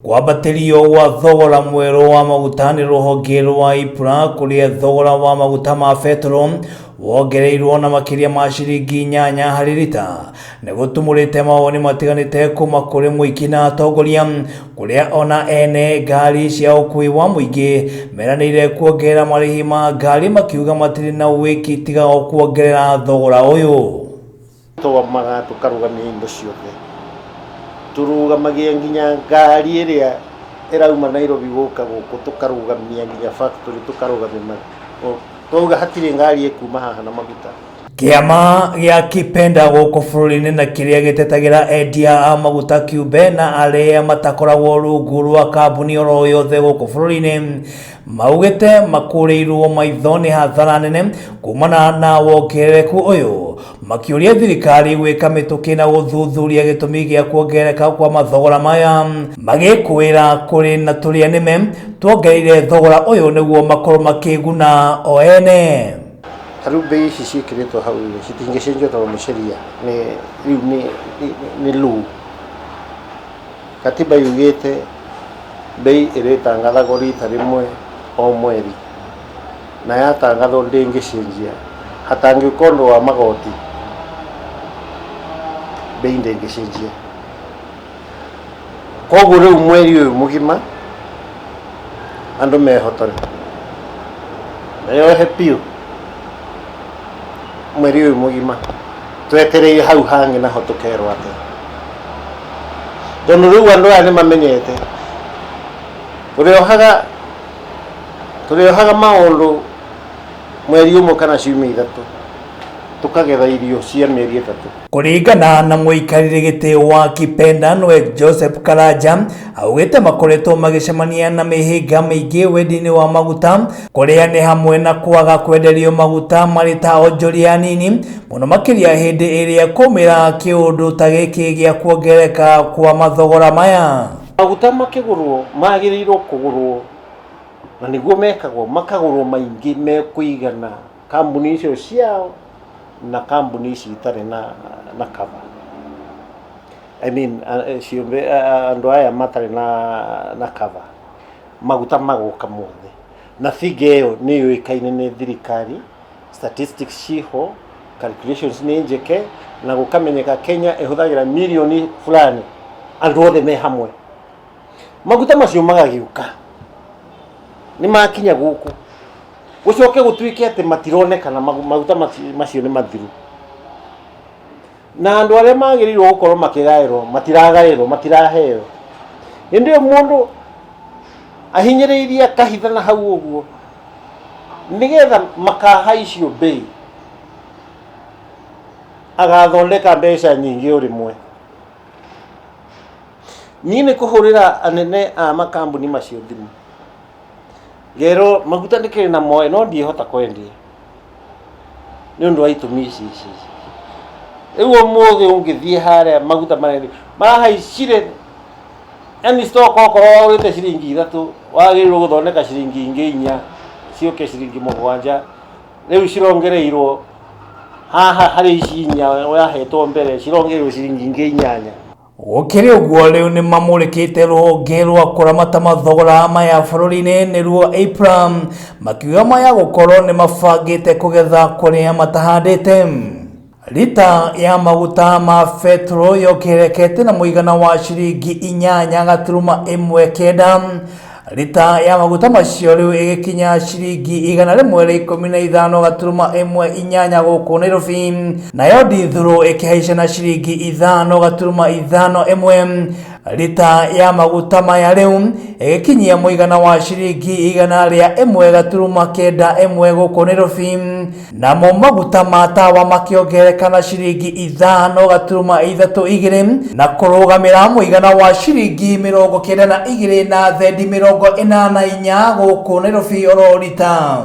Kwambatĩrio gwa thogora mwerũ wa maguta nĩ rũhonge rwa EPRA kũrĩa thogora wa maguta ma betũrũ wongereirwo na makĩria ma ciringi 8 harĩ rita nĩ gũtumũrĩte mawoni matiganĩte kuma kũrĩ mũingĩ na atongoria, kũrĩa ona ene ngari cia ũkuui wa mũingĩ meranĩire kuongerera marĩhi ma ngari makiuga matirĩ na wĩki tiga o kuongerera thogora ũyũ. Twamaga tũkarũgamia indo ciothe, tũrũgamagia nginya ngari ĩrĩa ĩrauma Nairobi gũka gũkũ, tũkarũgamia nginya factory, tũkarũgamia, twauga hatirĩ ngari ĩkuma haha na maguta. Kĩama gĩa Kipenda gũkũ bũrũri-inĩ na kĩrĩa gĩtetagĩra endia a maguta kĩũmbe na arĩa matakoragwo rungu rwa kambuni oro yothe gũkũ bũrũri-inĩ maugĩte makũrĩirwo maitho nĩ hathara nene kumana na wongerereku ũyũ, makĩũria thirikari gwĩka mĩtũkĩ na gũthuthuria gĩtũmi gĩa kuongerereka kwa mathogora maya, magĩkwĩra kũrĩ na tũrĩa nĩme tuongereire thogora ũyũ nĩguo makorwo makĩguna o ene. Ta rĩu mbei ici ciĩkĩrĩtwo hau rĩ, citingĩcenjio tondũ nĩ sheria, nĩ rĩu nĩ law. Katiba yugĩte mbei ĩrĩtangathagwo rita rĩmwe o mweri, na yatangathwo ndĩngĩcenjia, hatangĩũka ũndũ wa magoti mbei ndĩngĩcenjia. Koguo rĩu mweri ũyũ mũgima andũ mehotore meyohe biũ mweri ũyũ mũgima, twetereire hau hangĩ naho tũkerwo atĩa, tondũ rĩu andũ aya nĩ mamenyete tũrĩohaga maũndũ mweri ũmwe kana ciumia 3, tũkagetha irio cia mĩeri 3. Kũringana na mũikarĩri gĩtĩ wa Kipenda nĩwe Joseph Karanja, augĩte makoretwo magĩcemania na mĩhĩnga mĩingĩ wendia-inĩ wa maguta, kũrĩa nĩ hamwe na kwaga kwenderio maguta marĩ ta onjoria anini mũno makĩria hĩndĩ ĩrĩa kwaumĩra kĩũndũ ta gĩkĩ gĩa kuongerereka kwa mathogora maya. Maguta makĩgũrwo magĩrĩirwo kũgũrwo na nĩguo mekagwo, makagũrwo maingĩ mekũigana kambuni icio ciao na kambuni ici itarĩ na cover. I mean, ciũmbe, andũ aya matarĩ na cover, maguta magoka mothe, na figure ĩyo nĩ yũĩkaine nĩ thirikari, statistics ciho, calculations nĩ njĩke, na gũkamenyeka Kenya ĩhũthagĩra mirioni fulani, andũ othe me hamwe. Maguta macio magagĩũka nĩ makinya gũkũ, gũcoke gũtuĩke atĩ matironekana, maguta macio nĩ mathiru, na andũ arĩa magĩrĩirwo gũkorwo makĩgaĩrwo matiragaĩrwo, matiraheo. Hĩndĩ ĩyo mũndũ ahinyĩrĩirie akahithana hau ũguo nĩgetha makahaicio mbei, agathondeka mbeca nyingĩ o rĩmwe. Niĩ nĩ kũhũrĩra anene a makambuni macio thimũ, ngerwo maguta ndĩkĩrĩ namo no ndiĩhota kwendia nĩ ũndũ wa itũmi ici ici ici. Rĩu ũmũthĩ ũngĩthiĩ harĩa maguta marendio marahaicire, yani stock okorwo wagũrĩte ciringi 3 wagĩrĩirwo gũthondeka ciringi ingĩ 4 ciũke ciringi 7, rĩu cirongereirwo haha harĩ ici 4 wahetwo mbere, cirongereirwo ciringi ingĩ 8. Gũkĩrĩ ũguo rĩu nĩ mamũrĩkĩte rũhonge rwa kũramata mathogora maya bũrũri-inĩ nĩruo EPRA, makiuga maya gũkorwo nĩ mabangĩte kũgetha kũrĩa matahandĩte. Rita ya maguta ma betũrũ yongererekete na mũigana wa ciringi 8.19. Rita ya maguta macio rĩu ĩgĩkinya ciringi 115.18 gũkũ Nairobi, nayo ndithũrũ ĩkĩhaica na ciringi 5.51. Rita ya maguta maya rĩu ĩgĩkinyia mũigana wa ciringi 101.91 gũkũ Nairobi, namo maguta ma tawa makĩongerereka na ciringi 5.32 na kũrũgamĩra mũigana wa ciringi 92 na thendi 84 gũkũ Nairobi oro rita.